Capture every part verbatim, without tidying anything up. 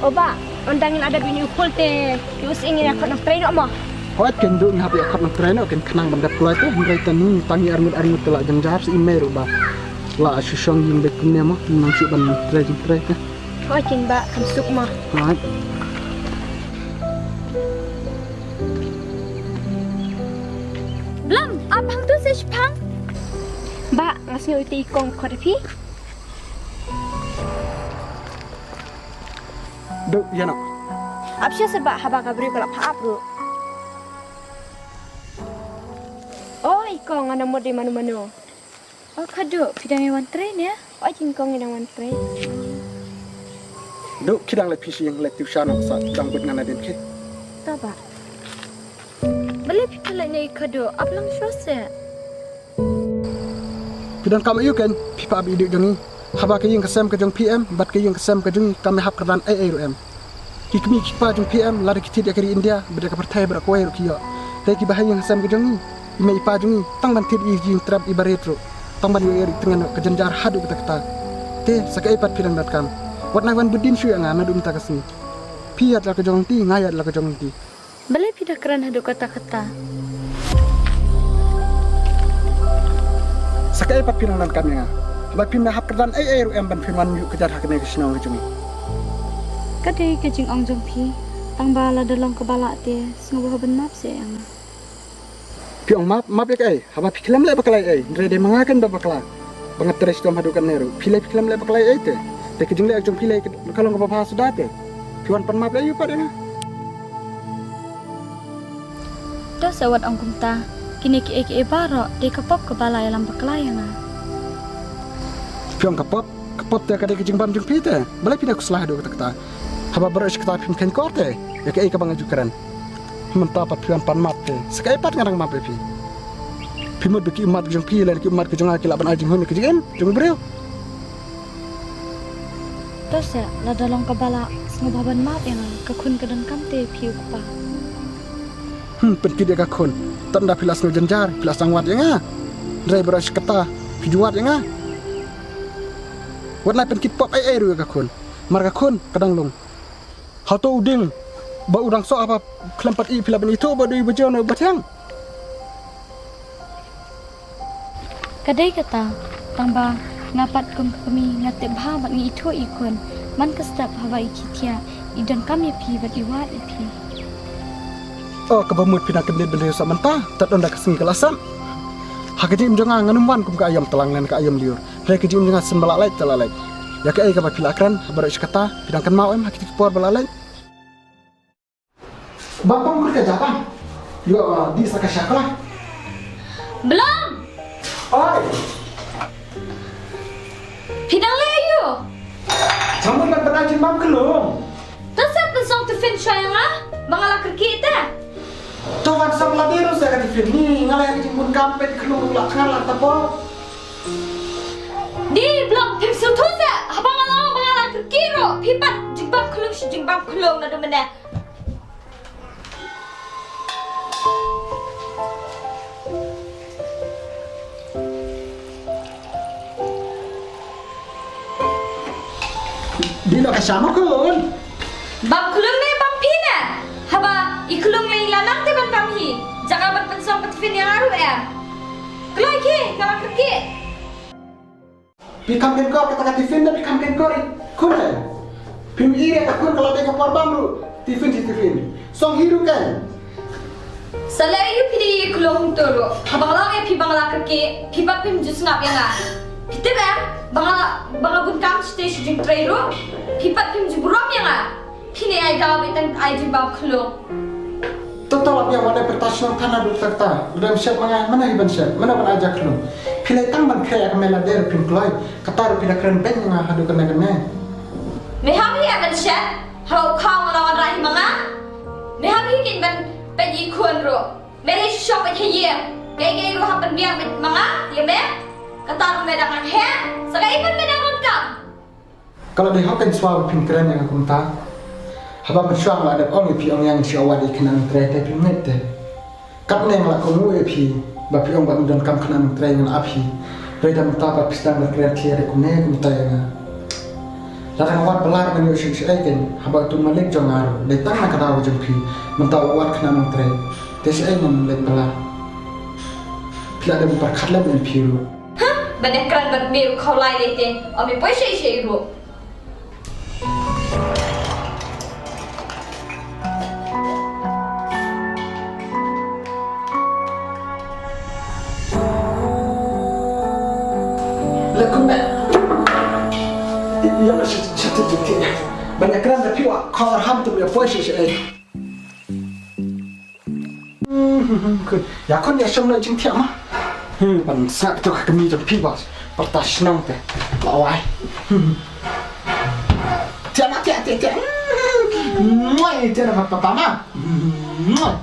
O bah, ynda ngin ïa dep ïa une u pul te, ïa u sien ngin ïa khot nongtrei noh mo. Hooid, kin duh ngi hap ïa khot nongtrei noh, kin khnang ban dep kloi te, hynrei tang ngi, tang ngi arngut arngut te la jynjar sa i mei ruh ba la shu shong ïing beit kumne mo, ngin nang shu ban trei jingtrei te. Hooid, kin bah, kham suk mo. Hooid. Blom, ap hangtu sa shipang. Bah, nga sngew ïa i kong khot ïa phi. Duh, ïa noh. Ap sha sa bah, haba ka briew ka la phah ap ruh. O i kong, nga na mut dei mano mano. O khuda, phi dang ïa wan trei ne? O i kong, nga dang wan trei. Duh, ki dang leit phi sha ïing leit tuition sa dang bit nga na dien ki. To bah. Balei phi khlaiñ ne i khuda, ap lang shuh seh. Phi donkam aïu kein, phi pa ap ïa i duh jong ngi. Haba ka ïing ka sem ka jong phi em, bad ka ïing ka sem ka jong ngi kam hap kyrdan ei ei ruh em. Ki kmie ki kpa jong phi em, lada ki thied ïa ka ri India, bad ïa ka pyrthei baroh kawei ruh ki ïoh. Te kiba ha ïing ha sem ka jong ngi, i mei i pa jong ngi, tang ban thied ïa i jingtrep i barit ruh. Tang ban ïoh ïa i tngen ka jynjar haduh katta katta. Te sa kaei pat phi dang donkam. Wat nai wan bud dien shuh ïa nga naduh mynta ka sngi. Phi ïaid la ka jong lynti, nga ïaid la ka jong lynti. Balei phi da kren haduh katta katta? Sa kaei pat phi nang donkam ïa nga? Haba phim nang hap kyrdan ei ei ruh em ban phin wan ïuh kjat ha kane ka shnong ka jong ngi. Ka dei ka jingong jong phi, tang ba lada long kaba lah te sngewbha ban map seh ïa nga. Phi ong map, map ïa kaei? Haba phi khlem leh bakla ei ei, hynrei dei ma nga kein ba bakla. Ba nga trei shitom haduh katne ruh. Phi lei phi khlem leh bakla ei ei te. Te ka jingleh jong phi lei ka long kaba bha suda te. Phi wan pan map lei ïa u pat ïa nga. To sa wat ong kumta. Kine kiei kiei baroh dei ka pop kaba la ïalam bakla ïa nga. Phi ong ka pop, ka pop te ka dei ka jingbam jong phi te. Balei phi da khuslai haduh katta katta. Haba baroh shi katta phim kheiñ kor te. Ïa kaei kaba nga ju kren. Mynta pat phi wan pan map te. Sa kaei pat nga dang map ïa phi. Phi mut ba ki ummat ka jong phi lane ki ummat ka jong nga ki lah ban ai jinghun ïa ka jingim jong u briew. To seh, lada long kaba lah, sngewbha ban map ïa nga, ka khun ka donkam te phi u kpa. Hmm, pynkit ïa ka khun. Tang da phi la sngew jynjar, phi la sdang wad ïa nga. Hynrei baroh shi katta, phi ju wad ïa nga. Wat nai pynkit pop ei ei ruh ïa ka khun. Mar ka khun, ka dang lung. Hato u dieng ba u dang soh haba khlem pat ih phi la ban ithuh ba dei ba jong ne ba thiang. Ka dei kata, tang ba nga pat kum ka kmie nga tip bha bad nga ithuh i khun. Man ka step haba i khie thiah, i donkam ïa phi bad i wad ïa phi. O kaba mut phi nang kyndit bynriew sa mynta, tad ynda ka sngi ka la sep. Ha ka jingim jong nga ngan ym wan kum ka aïom tlang lane ka aïom lyiur. Hynrei ka jingim jong nga shen ba lah leit te lah leit. Ïa kaei kaba phi lah kren, ha baroh shi katta, phi dang kynmaw em ha kito ki por ba lah leit. Bam bam kut ka jabang. Ïoh, ah, dih sa ka shakla. Blom! Oi! Phi dang leh aïu? Nga mut ban pynai jingbam khlung. To sa pynsong tiffin shuwa ïa nga, ba nga la kyrkieh te. To wan song lade ruh sa ka tiffin. Ni nga la ïa ka jingbun kam peit khlung la tngar la tapo. Dei Blom, phim sngewthuh seh, haba nga la ong ba nga la kyrkieh ruh, phi pat jingbam khlung shi jingbam khlung naduh mynne. Dei noh ka shah ma khun. Bam khlung ne bam phi ne? Haba i khlung lei la nang te ban bam hi. Jaka ban pynsong ka tiffin ïa nga ruh em. Kloi khie, nga la kyrkieh. Phi kham khein kor kata ka tiffin da phi kham khein kor i khun ne. Phim i re ka khun ka la dei ka por bam ruh. Tiffin shi tiffin. Song hi ruh kan. Sa leh aïu phi dei i khlung to ruh. Haba nga la ong ïa phi ba nga la kyrkieh, phi pat phim ju sngap ïa nga. Phi tip em, ba nga, ba nga bun kam shatei sha jingtrei ruh. Phi pat phim ju burom ïa nga. Phi ne ai daw beit tang ai jingbam khlung. To to la biang wat dei pyrta shnong than haduh katta katta. Lada ym shet ma nga, mano hi ban shet, mano ban ai ja khlung. Phi lei tang ban khreh ïa ka mei lade ruh phim kloi. Kata ruh phi da kren beiñ ïa nga haduh kane kane. Me hap hi ban shet, haba u khaw nga la wanrah hi ma nga. Me hap hi kein ban peit ïa i khun ruh. Me lei shisha peit ha ïing. Kaei kaei ruh hap ban biang beit ma nga ïa me. Kata ruh me dang nang heh. Sa kaei pat me dang donkam. Ka la dei hok kein shuwa ba phim kren ïa nga kumta. Haba mynshuwa nga la dep ong ïa phi ong ïa ngin shu wad ïa ki nongtrei te phim ngeit te. Katne nga la kohnguh ïa phi ba phi ong ba ngin donkam ki nongtrei ngan ap hi. Hynrei da mynta pat phi sdang ban kren clear ïa kumne kumta ïa nga. Lada nga wad bylla ngan ïoh shisha ei kein, haba utu u malik jong nga ruh dei tang na ka daw jong phi, mynta u wad khynnah nongtrei. Te shaei ngan leit bylla. Phi la dep pyrkhat lem ïa phi ruh. Huh? Ban ïakren bad me ruh khaw lai lei te, ym ïa poi shaei shaei ruh. Leh kumne. Ïa, ïa, ïa, ïa, ïa. Ban ïakren da phi wa, khaw arham te ym ïa poi shaei shaei. Ïa khun ïa shong na jingthiah ma. Hmm, ban sngap to ka kmie jong phi bas. Pyrta shnong te. La wai. Hmm. Thiah ma, thiah, thiah, thiah. Muai, thiah na papa ma. Muai.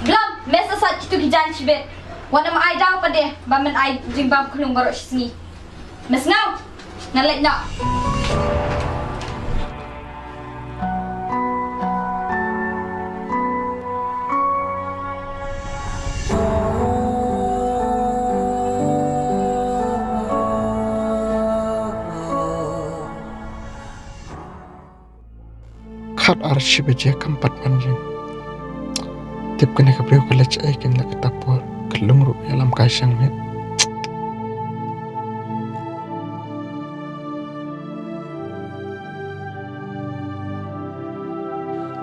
Blom, me sa sat kitu ki jan shibit. Wan ym ai daw pat de ba men ai jingbam khlung baroh shi sngi. Me sngew? Nga leit noh. Khat ar shi baje kam pat wan jin. Tip kane ka briew ka leit shaei kein la kata por, ka lung ruh ïalam kai shang miet.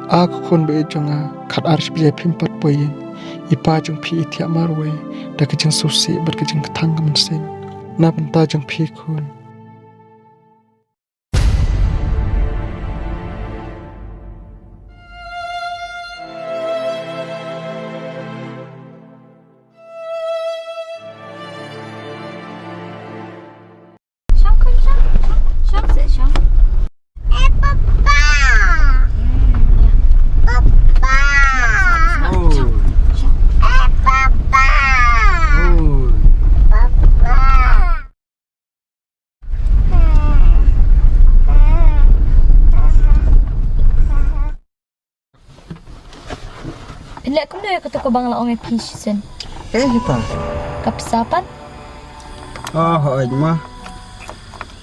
A ka khun ba ïeit jong nga, khat ar shi baje phim pat poi ïing. I pa jong phi i thiah marwei da ka jingsngewsih bad ka jingkthang ka mynsiem. Na bynta jong phi khun. Shong khun, shong, shong, shong, sit, shong. Eh, Papa. Hmm, ïa. Papa. Shong, shong, shong. Eh, Papa. Papa. Phi leh kumno ïa kato kaba nga la ong ïa phi shisien? Eh, kita. Ka pisa pat? Oh, hooid ma.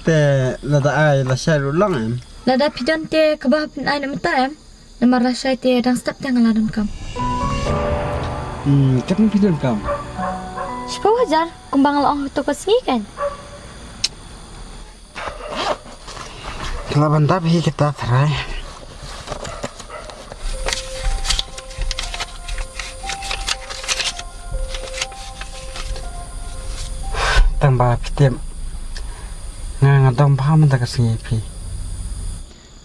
Te lada ai lashai ruh long em? Lada phi don te kaba phin ai na mynta em? Namar lashai te dang step te nga la donkam. Hmm, katno phi donkam? Shiphew hajar, kumba nga la ong kato ka sngi kan. Ka la ban dap hi kita tharai. Tang ba phi tip. Nga, nga dom bha mynta ka sngi phi.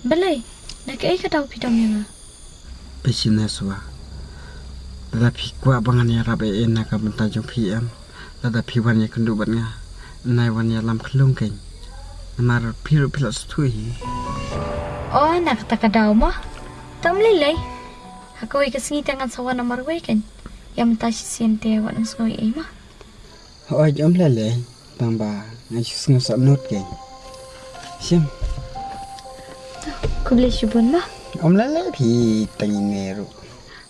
Balei? Na kaei ka daw phi dom ïa nga? Phi sngewsih wa. Lada phi kwah ba ngan ïarap ei ei na ka bynta jong phi em. Lada phi wan ïakynduh bad nga, nai wan ïalam khlung kein. Namar phi ruh phi la sngewthuh hi. Oh, na kata ka daw mo. Tam lei lei. Ha kawei ka sngi te ngan sa wan namar wei kein. Ïa mynta shisien te wat nang sngew ei ei mo. Hooid, ym lei lei. Tang ba nga shu sngew sahnut kein. Shim. Khublei shibun mo. Ym lei lei phi, tang ine ruh.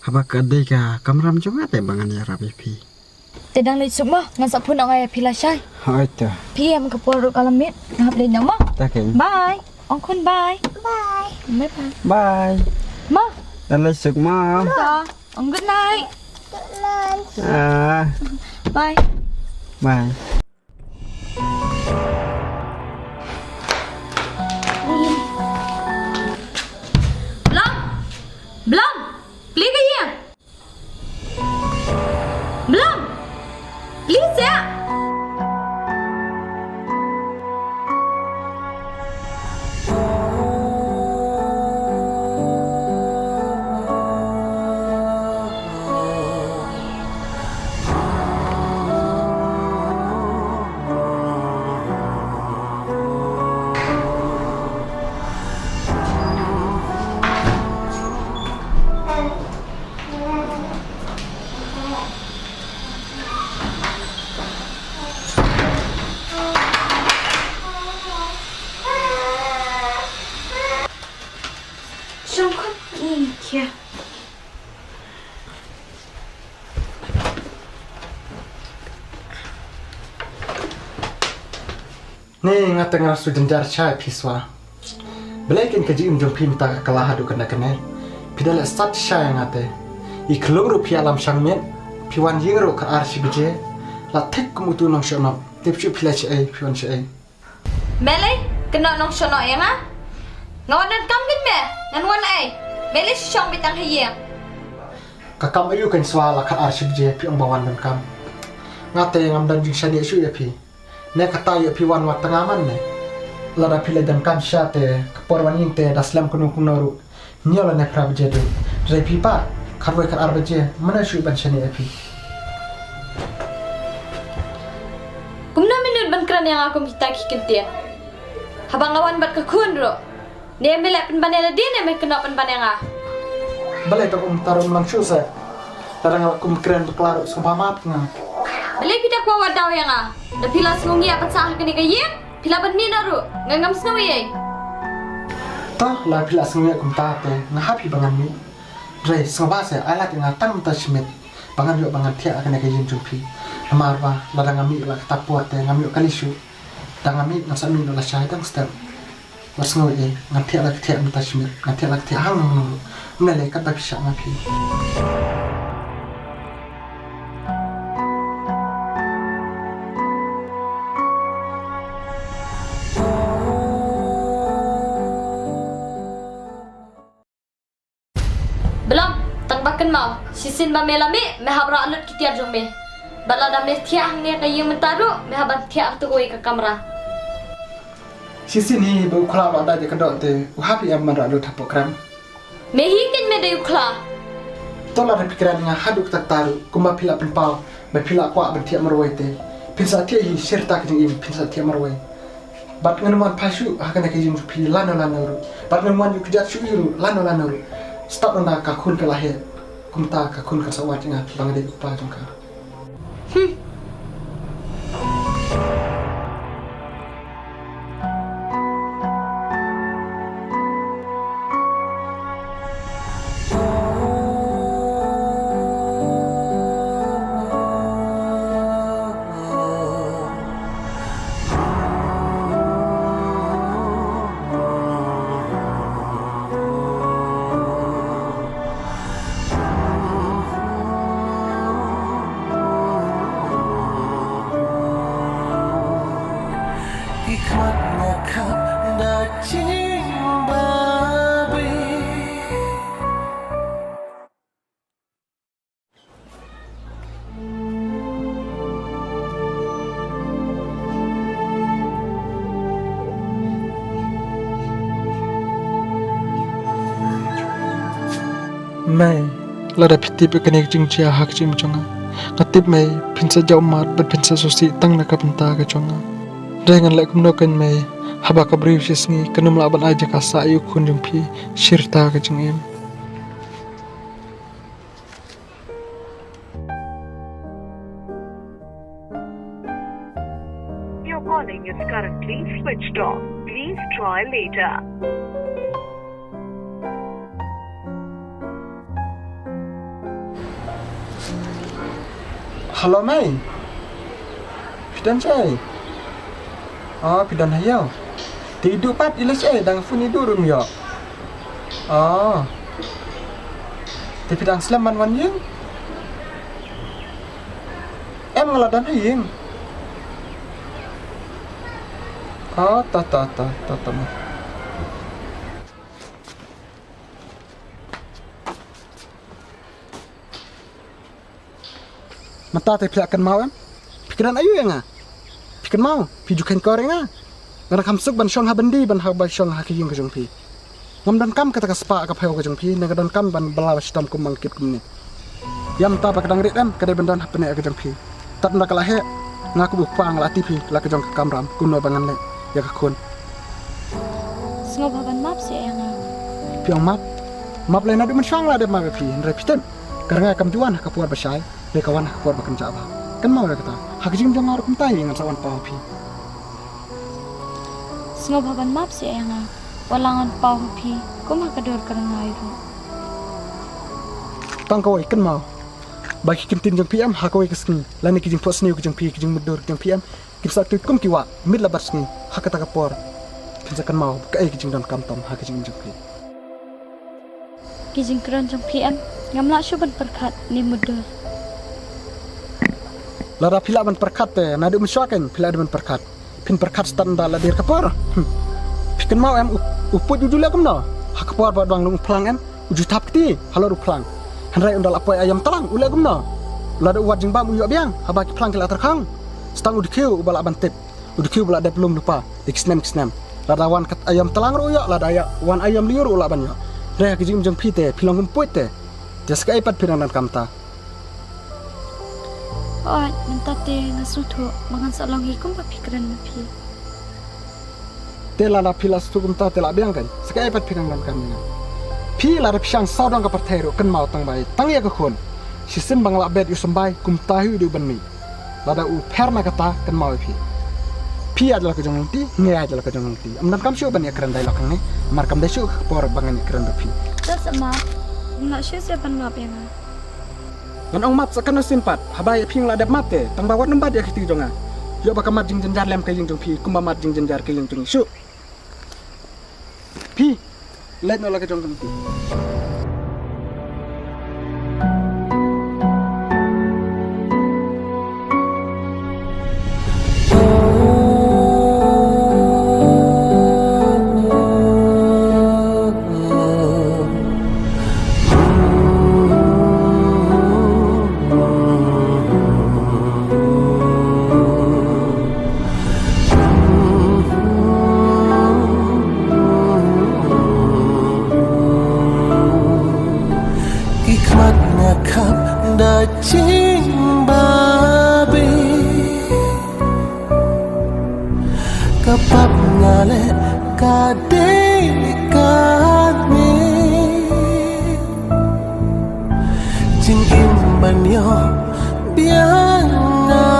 Haba ka dei ka kamram jong nga te ba ngan ïarap ïa phi. Te dang leit suk mo, ngan sa phone ïa phi lashai. Hooid to. Phi em, ka por ruh ka la miet, nga hap leit noh mo. Ta kein. Bye. Ong khun bye. Bye. Bye bye. Bye. Mo. Dang leit suk mo. Ta. Ong good night. Good night. Ah. Bye. Bye. Blom! Blom! Plie ka ïing! Blom! Plie seh! Shong khun, ïa. Ni nga tang nga shu jynjar shai phi swa. Balei kein ka jingim jong phi mynta ka kylla haduh kane kane? Phi da leh sat sha ïa nga te. I khlung ruh phi ïalam shang miet, phi wan ïing ruh ka ar shi baje. La thik kum utu nongshong noh. Tip shuh phi leh shaei, phi wan shaei. Me lei, kynnoh nongshong noh ïa nga. Nga wan donkam kein me, ngan wan ei. Me lei shu shong beit tang ha ïing. Ka kam aïu kein shuwa la ka ar shi baje phi ong ba wan donkam. Nga te ngam don jingshaniah shuh ïa phi. Ne kata ïoh phi wan wat tang man ne. Lada phi leit donkam shisha te ka por wan ïing te da slem kumno kumno ruh. Hynñiew lane phra baje te. Hynrei phi pat khatwei khatar baje mano shuh ban shaniah ïa phi. Kumno me nud ban kren ïa nga kum kita ki kyntien? Haba nga wan bad ka khun ruh. Ne me leh pynban ïa lade ne me kynnoh pynban ïa nga? Balei tang um tar um lang shuh se. Lada nga la kum kren bakla ruh sngewbha map nga. Balei phi da kwah wad daw ïa nga? Da phi la sngewngiah ban sah ha kane ka ïing, phi lah ban mih noh ruh. Nga ngam sngew ei ei. To, lada phi la sngewngiah kumta te nga hap hi ba ngan mih. Hynrei sngewbha se ai lad ïa nga tang mynta shi miet ba ngan ïoh ba ngan thiah ha kane ka ïing jong phi. Namar ba lada nga mih la kata por te ngam ïoh kali shuh. Da nga mih ngan sa mih noh lashai dang step. Wat sngew ei, ngan thiah la ka thiah mynta shi miet, ngan thiah la ka thiah hangne hangne. Ym lei lei katba phi shah ma phi. Blom, tang ba kynmaw, shisien ba me la mih, me hap rah lut ki tiar jong me. Bad lada me thiah hangne ka ïing mynta ruh, me hap ban thiah ha kawei ka kamra. Shisien hi ba u khla ba dei ka doh te, u hap hi em ban rah lut hapoh krem. Me hi kein me dei u khla. To lada phi kren nga haduh katta katta ruh, kumba phi la pynpaw ba phi la kwah ban thiah marwei te. Phin sa thiah hi shirta ka jingim, phin sa thiah marwei. Bad ngan ym wan phai shuh ha kane ka ïing jong phi lano lano ruh. Bad ngan ym wan ïuh kjat shuh hi ruh lano lano ruh. Stad ynda ka khun ka la heh, kumta ka khun kan sa wad ïa nga ba nga dei u kpa jong ka. Hmm. Ki khmat nga khap da jingbabe. Mei, lada phi tip ïa kane ka jingjia ha ka jingim jong nga, nga tip mei phin sa jaw mad bad phin sa sngewsih tang na ka bynta ka jong nga. Hynrei ngan leh kumno kein mei, haba ka briew shisngi kan ym lah ban ai jaka sah ïa u khun jong phi shirta ka jingim. Your calling is currently switched off. Please try later. Hello mei. Phi don shaei? Oh, phi don ha ïew. Te i Duh pat i leit shaei, dang phone i Duh ruh ym ïoh. Oh. Te phi dang slem ban wan ïing? Em, nga la don ha ïing. Oh, to to to to to ma. Mynta te phi la kynmaw em? Phi kren aïu ïa nga? Phi kynmaw, phi ju kheiñ kor ïa nga. Nga dang kham suk ban shong ha byndi ban ha, ban shong ha ka ïing ka jong phi. Ngam donkam kata ka spah ka phew ka jong phi, ne nga donkam ban bylla ba shitom kum ma nga kit kumne. Ïa mynta ba ka dang rit em, ka dei ban don ha pyneh ka jong phi. Tad ynda ka la heh, nga kum u kpa nga la tip hi la ka jong ka kamram kumno ba ngan leh ïa ka khun. Sngewbha ban map seh ïa nga. Phi ong map? Map lei naduh mynshuwa nga la dep map ïa phi, hynrei phi tip ka rngai kam ju wan ha ka por ba shai, lei ka wan ha ka por ba kynjah bha. Kynmaw ïa kata, ha ka jingim jong nga ruh kumta hi ngan sa wan paw ha phi. Sngewbha ban map seh ïa nga, wat la ngan paw ha phi kum ha ka dur ka rngai ruh. Tang kawei, kynmaw ba ki ktien jong phi em, ha kawei ka sngi lane ki jingphohsniew ki jong phi, ki jingmutdur ki jong phi em, kim sa tuid kum ki wah, miet la bad sngi ha kata ka por. Phin sa kynmaw kaei ka jingdonkam tam ha ka jingim jong phi. Ki jingkren jong phi em, ngam lah shuh ban pyrkhat ne mutdur. Lada phi lah ban pyrkhat te, naduh mynshuwa kein phi lah dei ban pyrkhat. Phin pyrkhat stad ynda la dier ka por. Hmm. Phi kynmaw em, u, u puit u ju leh kumno? Ha ka por ba dang rung phlang em, u ju thap kti halor u phlang. Hynrei ynda la poi aïom tlang u leh kumno? Lada u wad jingbam u ïoh biang haba ki phlang ki la tyrkhong. Sa tang u dkhiew uba lah ban tip. U dkhiew ba la dep lum lypa ïa ki snem ki snem. Lada wan kat aïom tlang ruh u ïoh, lada ïa wan aïom lyiur ruh u lah ban ïoh. Hynrei ha ka jingim jong phi te phi long kum puit te. Te sa kaei pat phi dang donkam ta? Hooid, mynta te nga sngewthuh ba ngan sa long hi kumba phi kren ma phi. Te lada phi la sngewthuh kumta te la biang kein. Sa kaei pat phi dang donkam ïa nga? Phi lada phi shang sawdong ka pyrthei ruh kynmaw tang bai tang ïa ka khun. Shisien ba nga la bet ïa u symbai kumta hi u dei u ban mih. Lada u pher na kata kynmaw ïa phi. Phi ïaid la ka jong lynti, nga ïaid la ka jong lynti. Ym donkam shuh ban ïakren dialogue hangne. Namar kam dei shuh ka por ba ngan ïakren bad phi. Te sa map, ym lah shuh shuh ban map ïa nga. Ngan ong map sa kano sien pat, haba ïa phi nga la dep map te, tang ba wat nym bat ïa ka kti jong nga. Ïoh ba ka mat jingjynjar lem ka ïing jong phi, kumba mat jingjynjar ka ïing jong ngi shuh. Phi, leit noh la ka jong ka lynti. Ki khmat nga khap da jingbabe. Ka pap nga leh ka dei kane. Jingim ban ïoh biang nga